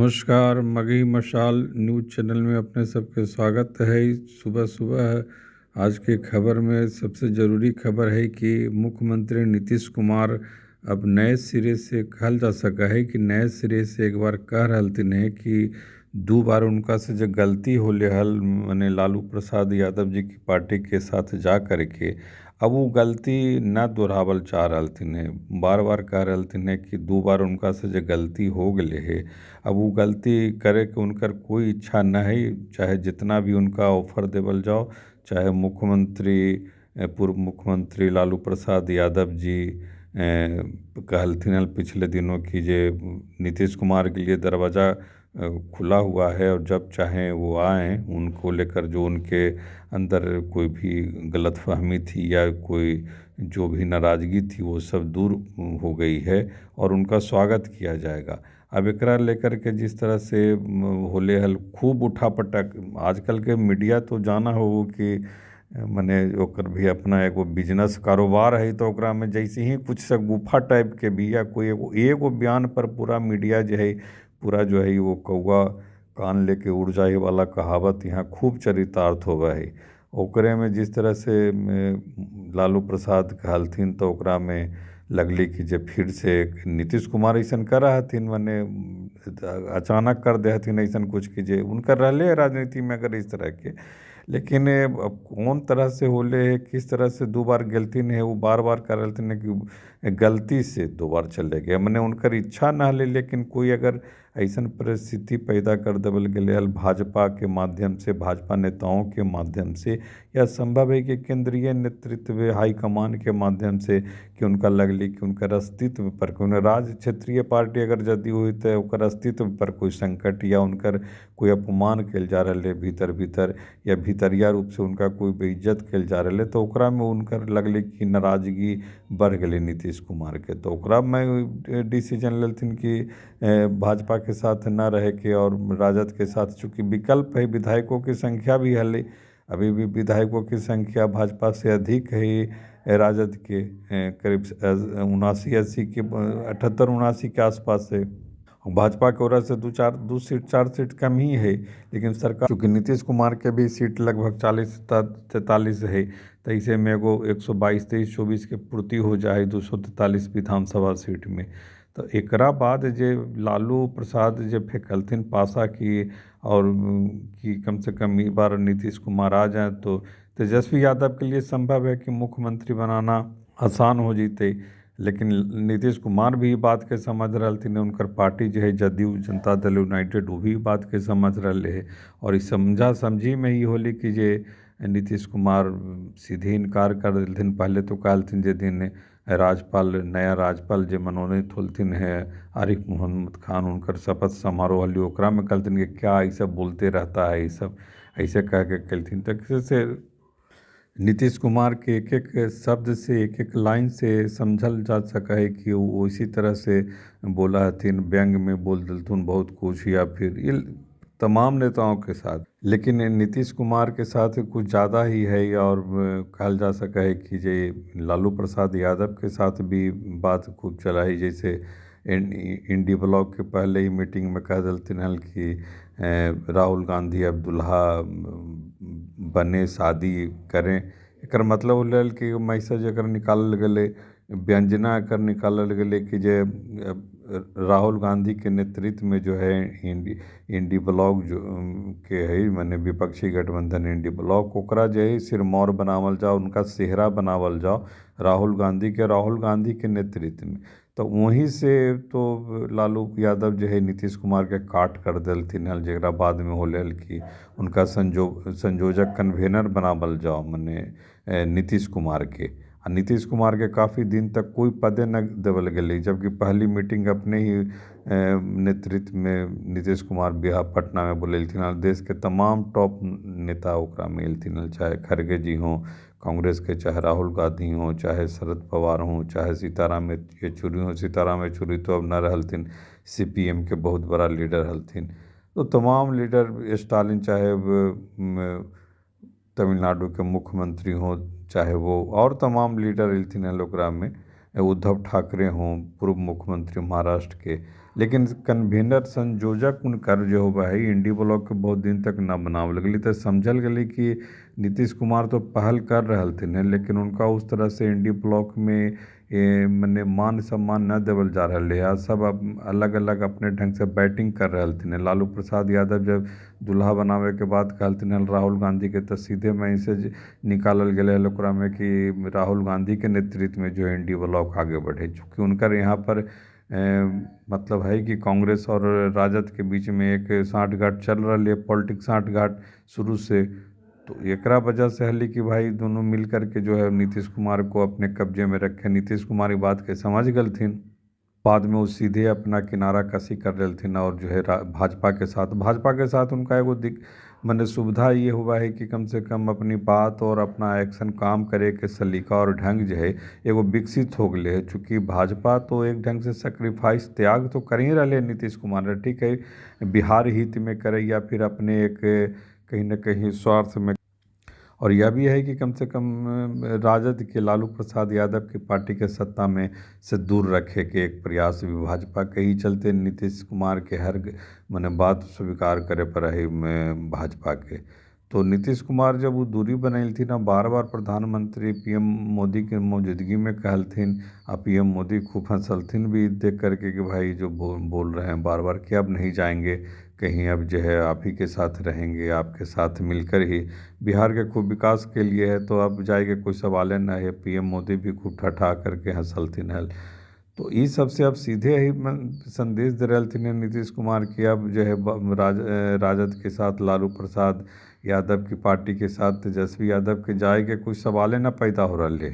नमस्कार, मगही मशाल news channel में अपने सबके स्वागत है। सुबह सुबह आज के खबर में सबसे ज़रूरी खबर है कि मुख्यमंत्री नीतीश कुमार अब नए सिरे से कहल जा सका है कि नए सिरे से एक बार कह रहलथिन है कि दू बार उनका से जो गलती होले हल माने लालू प्रसाद यादव जी की पार्टी के साथ जा करके अब वो गलती न दोहरावल चाह रहलथिन है। बार बार कह रहलथिन है कि दू बार उनका से जो गलती हो गए है अब वो गलती करे के उनकर कोई इच्छा न है, चाहे जितना भी उनका ऑफर देवल जाओ, चाहे मुख्यमंत्री पूर्व मुख्यमंत्री लालू प्रसाद यादव जी कहलथिन हल पिछले दिनों कि जे नीतीश कुमार के लिए दरवाज़ा खुला हुआ है और जब चाहें वो आएँ, उनको लेकर जो उनके अंदर कोई भी गलतफहमी थी या कोई जो भी नाराज़गी थी वो सब दूर हो गई है और उनका स्वागत किया जाएगा। अब एकरा लेकर के जिस तरह से होले हल खूब उठा पटक, आजकल के मीडिया तो जाना हो कि मने ओकर भी अपना एगो बिजनेस कारोबार है, तो ओकरा में जैसे ही कुछ से गुफा टाइप के भी या कोई एगो एगो बयान पर पूरा मीडिया जो है पूरा जो है वो कौआ कान लेके उड़ जाए वाला कहावत यहाँ खूब चरितार्थ होवा है। ओकरे में जिस तरह से लालू प्रसाद कहलथिन तो ओकरा में लगली कि जे फिर से नीतीश कुमार ऐसा करा हथिन, माने अचानक कर दे हथिन ऐसा कुछ कि जे उनकर रहले राजनीति में अगर इस तरह के, लेकिन अब कौन तरह से होले है, किस तरह से दो बार गलती नहीं है, वो बार बार कर रहे थे कि गलती से दो बार चले गए, मैंने उनकर इच्छा न हले, लेकिन कोई अगर ऐसा परिस्थिति पैदा कर देवल गेलै हल भाजपा के माध्यम से, भाजपा नेताओं के माध्यम से, या संभव है कि केंद्रीय नेतृत्व हाईकमान के माध्यम से कि उनका लगली कि उनकर अस्तित्व पर कोनो राज्य क्षेत्रीय पार्टी अगर यदि हुई तो ओकर अस्तित्व पर कोई संकट या उनकर कोई अपमान कयल जा रहा है भीतर भीतर या भीतरिया रूप से उनका कोई बेइज्जत कयल जा रहा है, तो ओकरा में उनकर लगले कि नाराजगी बढ़ गई नीतीश कुमार के, तो ओकरा में डिसीजन लेलथिन कि भाजपा के साथ न रहे के और राजद के साथ, चूँकि विकल्प है, विधायकों की संख्या भी हले, अभी भी विधायकों की संख्या भाजपा से अधिक है राजद के, करीब 79-80 के 78-79 के आसपास है। भाजपा के ओर से दो सीट 4 सीट कम ही है, लेकिन सरकार चूँकि नीतीश कुमार के भी सीट लगभग 40-43 है, तो ऐसे में एगो 122, 23, 24 के पूर्ति हो जाए 243 विधानसभा सीट में। तो एकरा बाद जे लालू प्रसाद जे फेंकलथिन पासा की और कि कम से कम ई बार नीतीश कुमार आ जाए तो तेजस्वी यादव के लिए संभव है कि मुख्यमंत्री बनाना आसान हो जीते, लेकिन नीतीश कुमार भी बात के समझ रहलथिन, उनकर पार्टी जो है जदयू जनता दल यूनाइटेड वो भी बात के समझ रहे है और इस समझा समझी में ही होली कि जे नीतीश कुमार सीधे इनकार कर देलथिन। पहले तो कहलथिन जे दिन राज्यपाल नया राज्यपाल जे मनोनीत होलथिन है आरिफ मोहम्मद खान, उनकर शपथ समारोह हली ओकरा में कहलथिन कि क्या ये सब बोलते रहता है, ये सब ऐसे कह के कहलथिन। तो से नीतीश कुमार के एक एक शब्द से एक एक लाइन से समझल जा सका है कि वो इसी तरह से बोला हथिन, व्यंग में बोल दिलथुन बहुत कुछ या फिर ये तमाम नेताओं के साथ, लेकिन नीतीश कुमार के साथ कुछ ज़्यादा ही है। और कहल जा सका है कि जे लालू प्रसाद यादव के साथ भी बात खूब चला है, जैसे इंडी ब्लॉक के पहले ही मीटिंग में कह दिलथिन हल कि राहुल गांधी अब दुल्हा बने शादी करें, एकर मतलब होलै कि मैसेज अगर निकालल गेलै, व्यंजना एकर निकालल गेलै कि जे राहुल गांधी के नेतृत्व में जो है इंडी ब्लॉक जो के है माने विपक्षी गठबंधन इंडी ब्लॉक, ओकरा जे है सिरमौर बनावल जाओ, उनका सेहरा बनावल जाओ राहुल गांधी के नेतृत्व में। तो वहीं से तो लालू यादव जो है नीतीश कुमार के काट कर दिलथिन हल, जकरा बाद में होलै हल कि उनका संयोजक कन्वेनर बनावल जाओ माने नीतीश कुमार के। आ नीतीश कुमार के काफ़ी दिन तक कोई पदे न देवल गेलै, जबकि पहली मीटिंग अपने ही नेतृत्व में नीतीश कुमार बिहार पटना में बोलेलथिन हल। देश के तमाम टॉप नेता ओकरा में एलथिन हल, चाहे खड़गे जी हों कांग्रेस के, चाहे राहुल गांधी हों, चाहे शरद पवार हों, चाहे सीताराम येचुरी हों। सीताराम येचुरी तो अब न रहलथिन, CPM के बहुत बड़ा लीडर हलथिन। तो तमाम लीडर स्टालिन, चाहे तमिलनाडु के मुख्यमंत्री हों, चाहे वो और तमाम लीडर एलथिन हल ओकरा में, उद्धव ठाकरे हों पूर्व मुख्यमंत्री महाराष्ट्र के, लेकिन कन्वेनर संयोजक उनकर जो होबा है इंडी ब्लॉक के बहुत दिन तक न बनावल गेलै। तो समझल गेलै कि नीतीश कुमार तो पहल कर रहलथिन हैं, लेकिन उनका उस तरह से इंडी ब्लॉक में मने मान सम्मान न देवल जा रहा है। सब अब अलग अलग अपने ढंग से बैटिंग कर रहलथिन हैं। लालू प्रसाद यादव जब दुल्हा बनावे के बात कहलथिन हल राहुल गांधी के, तो सीधे मैसेज निकालल गेलै हल ओकरा में कि राहुल गांधी के नेतृत्व में जो इंडी ब्लॉक आगे बढ़े। चूँकि उनकर यहाँ पर मतलब है कि कांग्रेस और राजद के बीच में एक साठगांठ चल रही है, पॉलिटिक्स साठगांठ शुरू से। तो एकरा वजह से हली कि भाई दोनों मिल करके जो है नीतीश कुमार को अपने कब्जे में रखे। नीतीश कुमार ई बात के समझ गलथिन, बाद में वो सीधे अपना किनारा कसी कर लेलथिन और जो है भाजपा के साथ उनका एगो दिक मने सुविधा ये हुआ है कि कम से कम अपनी बात और अपना एक्शन काम करे के सलीका और ढंग जो है एगो विकसित हो गए है। चूँकि भाजपा तो एक ढंग से सेक्रीफाइस त्याग तो कर ही रहे नीतीश कुमार, ठीक है बिहार हित में करे या फिर अपने एक कहीं ना कहीं स्वार्थ में। और यह भी है कि कम से कम राजद के लालू प्रसाद यादव की पार्टी के सत्ता में से दूर रखे के एक प्रयास भी भाजपा के ही चलते नीतीश कुमार के हर मने बात स्वीकार करे पर है भाजपा के। तो नीतीश कुमार जब वो दूरी बनैलथिन आ बार बार प्रधानमंत्री पीएम मोदी के मौजूदगी में कहलथिन, आ पीएम मोदी खूब हंसलथिन भी देख करके कि भाई जो बोल रहे हैं बार बार कि अब नहीं जाएंगे कहीं, अब जो है आप ही के साथ रहेंगे, आपके साथ मिलकर ही बिहार के खूब विकास के लिए है, तो अब जाएके कोई सवाल न है। पीएम मोदी भी खूब ठठा करके हंसलथिन हल। तो ये सबसे अब सीधे ही संदेश दे रहलथिन नीतीश कुमार कि अब जो है राजद के साथ लालू प्रसाद यादव की पार्टी के साथ तेजस्वी यादव के जाए के कोई सवाले न पैदा हो रहा है।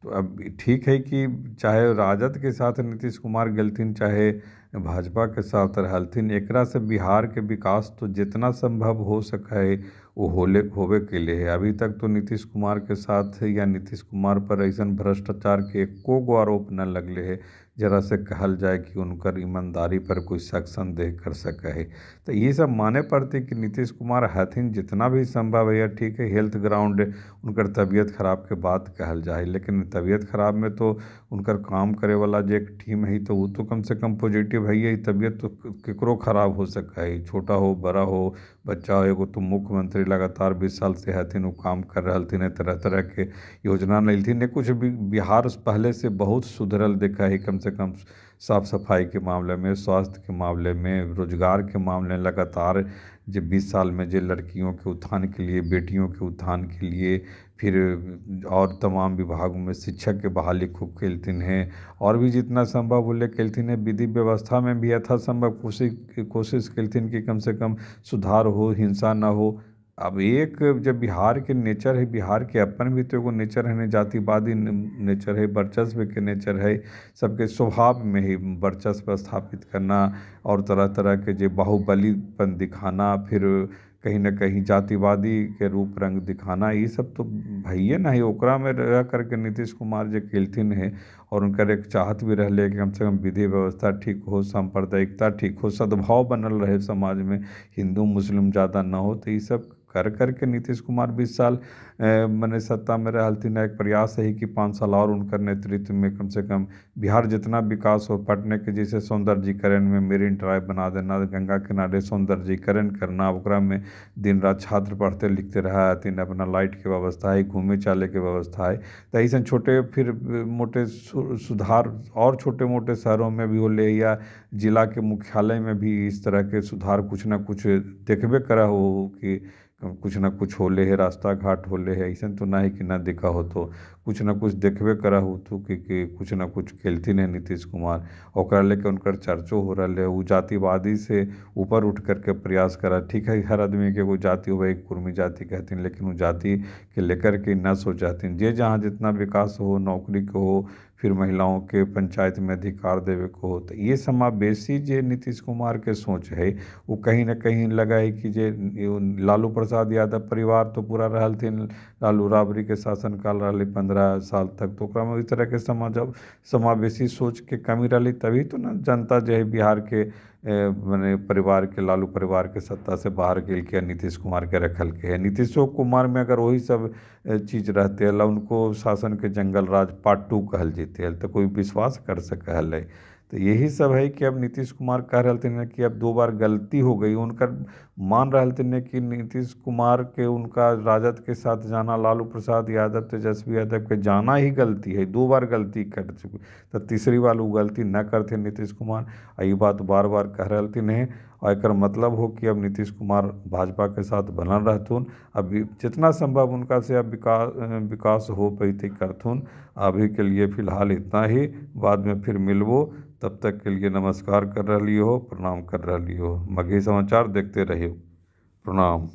तो अब ठीक है कि चाहे राजद के साथ नीतीश कुमार गेलथिन चाहे भाजपा के साथ रहलथिन, एकरा से बिहार के विकास तो जितना संभव हो सके है वो होले होवे के लिए है। अभी तक तो नीतीश कुमार के साथ या नीतीश कुमार पर ऐसा भ्रष्टाचार के एको गो आरोप न लगले है जरा से कहल जाए कि उनकर ईमानदारी पर कोई शक संदेह कर सके है। तो ये सब माने पड़ते कि नीतीश कुमार हथिन जितना भी संभव है, ठीक है हेल्थ ग्राउंड उनकर तबीयत खराब के बात कहल जाए, लेकिन तबीयत खराब में तो उनकर काम करे वाला जो एक टीम है तो वो तो कम से कम पॉजिटिव है ही। तबीयत तो केकरो खराब हो सका है, छोटा हो बड़ा हो बच्चा हो। एगो तो मुख्यमंत्री लगातार 20 साल से हथिन, वो काम कर रहलथिन, तरह तरह के योजना लैलथिन, कुछ भी बिहार पहले से बहुत सुधरल देखा है, कम से कम साफ सफाई के मामले में, स्वास्थ्य के मामले में, रोजगार के मामले में। लगातार जो 20 साल में जो लड़कियों के उत्थान के लिए, बेटियों के उत्थान के लिए, फिर और तमाम विभागों में शिक्षक के बहाली खूब केलथिन हैं और भी जितना संभव होले केलथिन हैं। विधि व्यवस्था में भी यथासंभव कोशिश केलथिन कि कम से कम सुधार हो, हिंसा न हो। अब एक जब बिहार के नेचर है, बिहार के अपन भी तो एगो नेचर है, जातिवादी नेचर है, वर्चस्व के नेचर है, सबके स्वभाव में ही वर्चस्व स्थापित करना और तरह तरह के जो बाहुबलीपन दिखाना, फिर कहीं ना कहीं जातिवादी के रूप रंग दिखाना, ये सब तो भइए ना है। ओकरा में रह करके नीतीश कुमार जे केलथिन हैं और उनकर एक चाहत भी रहले कि कम से कम विधि व्यवस्था ठीक हो, सांप्रदायिकता ठीक हो, सद्भाव बनल रहे समाज में, हिंदू मुस्लिम ज़्यादा न हो, तो ये सब कर करके नीतीश कुमार 20 साल मने सत्ता में रहलथिन। एक प्रयास है कि 5 साल और उनकर नेतृत्व में कम से कम बिहार जितना विकास हो, पटने के जैसे सौंदर्यीकरण में मेरीन ड्राइव बना देना, गंगा किनारे सौंदर्यीकरण करना, ओकरा में दिन रात छात्र पढ़ते लिखते रहा हथिन, अपना लाइट के व्यवस्था है, घूमे चले के व्यवस्था है। तो ऐसे छोटे फिर मोटे सुधार और छोटे मोटे शहरों में भी होले या जिला के मुख्यालय में भी इस तरह के सुधार कुछ ना कुछ देखबे करा हो कि कुछ ना कुछ होले है, रास्ता घाट होले है। ऐसा तो ना है कि ना देखा हो, तो कुछ ना कुछ देखबे करा हो तो कि कुछ ना कुछ केलथिन है नीतीश कुमार, ओकरा लेके उनकर चर्चो हो रहा है। वो जातिवादी से ऊपर उठ करके प्रयास करा, ठीक है हर आदमी के एगो जाति हो, एक कुर्मी जाति कहथिन, लेकिन वो जाति के लेकर के न सोचथिन। जे जहाँ जितना विकास हो, नौकरी के हो, फिर महिलाओं के पंचायत में अधिकार देवे को हो, तो ये समावेशी जे नीतीश कुमार के सोच है वो कहीं ना कहीं लगा है कि जे लालू प्रसाद यादव परिवार तो पूरा रहलथिन, लालू राबड़ी के शासनकाल रहलै 15 साल तक, तो ओकरा में ओहि तरह के समावेशी सोच के कमी रहलै, तभी तो ना जनता जो है बिहार के मने परिवार के लालू परिवार के सत्ता से बाहर केलकै, नीतीश कुमार के रखलकै है। नीतीशो कुमार में अगर वही सब चीज रहते हल, उनको शासन के जंगल राज पार्ट 2 कहल जैते हल, तो कोई विश्वास कर सक हलै। तो यही सब है कि अब नीतीश कुमार कह रहलथिन हँ कि अब 2 बार गलती हो गई। उनकर मान रहलथिन हँ कि नीतीश कुमार के उनका राजद के साथ जाना, लालू प्रसाद यादव तेजस्वी यादव के जाना ही गलती है, 2 बार गलती कर चुके, तो तीसरी बार वो गलती न करथिन नीतीश कुमार। ये बात बार बार कह रहलथिन हँ। और एकर मतलब हो कि अब नीतीश कुमार भाजपा के साथ बनल रहथुन। अभी जितना संभव उनका से अब विकास हो पैते करथुन। अभी के लिए फिलहाल इतना ही, बाद में फिर मिलबो, तब तक के लिए नमस्कार कर रही हो, प्रणाम कर रही हो। मगही समाचार देखते रहियो, प्रणाम।